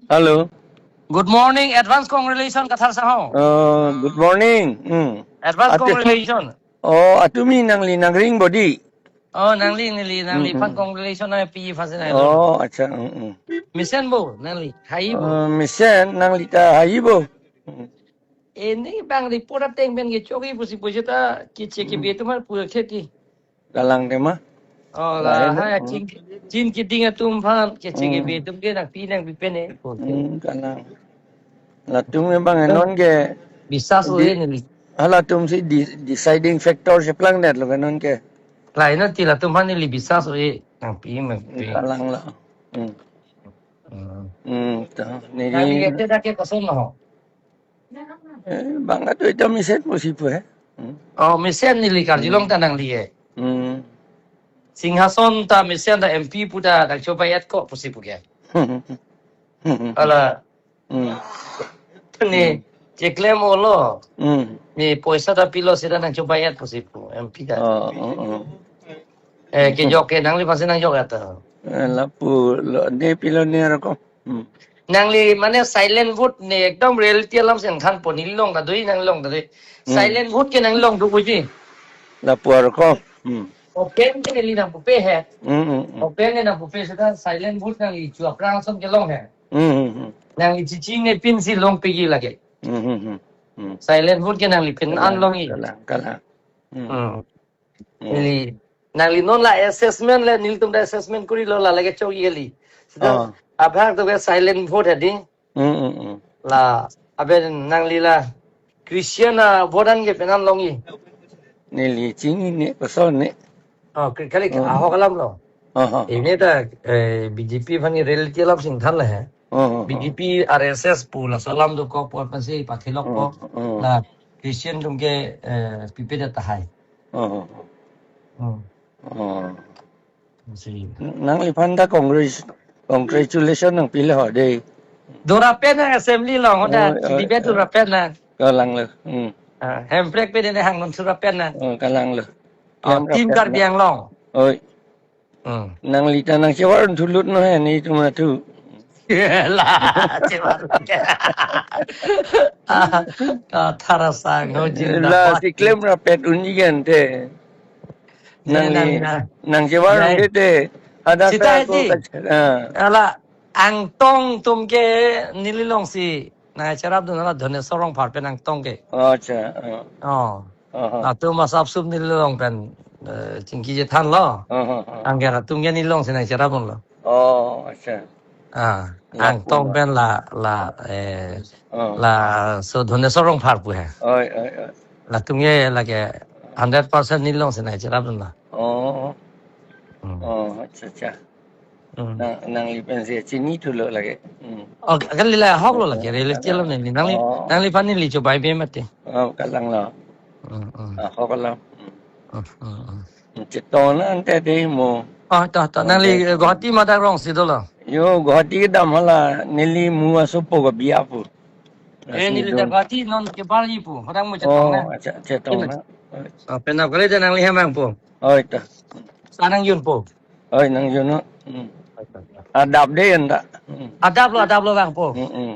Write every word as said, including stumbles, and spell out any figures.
Hello. Good morning, advance congratulations, Kathar Sahong. Uh, good morning. Hmm. Advance Ate- congratulations. Oh, atumi nangli nangring bodi. Oh, nangli, nangli, nangli Mm, phan mm. Congratulations na pi phan sina. Oh, acha. Mm, mm. Mesen bo, nangli, hai bo. Uh, mesen, nangli ta hai bo. Mm. Ini bang report ateng pen ke choki pusi pusi ta kiche ke Mm. Be tumar pura kheti. Kalang tema. Oh, la, Lain, hai, mm. Chin, Chin Kiding atum phan kiche ke Mm. Be tum ke nangpi nangpi pen eh. Mm, kalang. Latum ke bang, eh, non ke bisas di-, oi neli. Halatum si di-, deciding factor si plangdet lo ke non ke. Lain na ti latum phan neli bisas oi nangpi nangpi. Kalang la. Hmm. Hmm. Hmm, to, neli. Nangli ke te dak ke koson lo. Eh, bang atu ita mesen pusi pu, eh. Hmm. Oh, mesen neli karjulong Hmm. Ta nangli, eh. Hmm. Singhason ta mesen ta M P pu ta nangchobai-et ko pusi pu ke. Hala. Hmm. Ni Hmm. Cheklem olo. Hmm. Ni poisa ta pilo seta nangchobai-et pusi pu M P ta. Oh, oh, oh. Eh, kejok ke nangli pasi nangjok ata. Eh, lapu lo ne pilo ne roko. Hmm. Nangli mane silent vote ne ekdom reality alam si nangthan po, neli long ta dui, nangli long ta dui. Hmm. Silent vote ke nangli long do puji. Lapu roko. Hmm. Open ke neli nangpupe he. Hmm, hmm, hmm. Open ke nangpupe seta silent vote nangli chu aphrang ason ke long he. Hmm, hmm, hmm. Nangli chichi ne pinsi long pegi lake. Hmm, hmm, hmm. Hmm. Silent vote ke nangli pin an long i. Kalang, kalang, kalang. Hmm. Hmm. Hmm. Neli, nangli non la assessment le, nelitum ta assessment kuri lo la lake chok yeli. Seta Ah. Abhag to ke silent vote hadi. Hmm, hmm, hmm. La, abe nangli la Christian a vote an ke penan long i. Neli chinine koson ne. Oh, kri-, kali Hmm. Ahok alam lo. Aha. Ini ta, eh, B J P phan ke reality alam si nangthan la he. Hmm, hmm, B J P, R S S pu laso alam dokok pu aphansi pathilok po. Hmm, hmm. La Christian atum ke, eh, pipe ta tahai. Hmm, hmm. Hmm. Hmm. Si. Nangliphan ta congratulation nangpilo ho dei. Dora pen nang assembly long ho ta, Oh, oh, debate oh. Dora pen nang. Kalang lo. Hmm. Ah, Hemprek pen ne hang non sura pen nang. Oh, kalang lo. Ah, Hemprek team pen Karbi na. Anglong. Oi. Hmm. Nangli ta nangchevar thulut no he netum atu. La, chevar. Ah, ah, Kathar Sahong, ho jin la, da si klem rapet unji kan te. Ye, nangli, nang, nang. Nangchevar ye. Unde te. Ada sita ka ko eti. Ka, ah. Ala, Angtong atum ke neli long si nangcherap dun la Dhoneswar Rongphar pen Angtong ke. Oh, acha. Oh. Oh. Aha. Atum asap sup neli long pen, eh, chingki chethan lo. Aha, aha. Angker atum ke neli long si nangcherap dun lo. Oh, acha. Ah, lapu Angtong lo. Pen la, la, eh, Oh. Laso Dhoneswar Rongphar pu he. Oi, oi, oi. Latum ke lake hundred percent neli long si nangcherap dun lo. Oh. Hmm. Oh, acha, acha. Hmm. Nang, nangli pensi chini thulo lake. Hmm. Oh, kali la ahok lo lake, eh, reality lo neli. Nangli, oh. Nangliphan neli chobai be mati. Oh, kalang lo. Hmm, hmm. Ahok lo. Hmm. Hmm, hmm, hmm. Chetong na ante dei mo. Oh, to, to. Oh, nangli, to. Eh, Guwahati madak rong si dolo. Yo, Guwahati kedam hala, neli mu asopo ke biya pu. Eh, neli ta Guwahati non ke bar ji pu. Hodang mo chetong na. Oh, acha, chetong na. Oh, penap kali ta nangli hem vangpo. Oh, ito. Sa nangjunpo. Oi, nangjun no. Hmm. Adap dei anta. Hmm. Adap lo, adap lo vangpo. Hmm, hmm.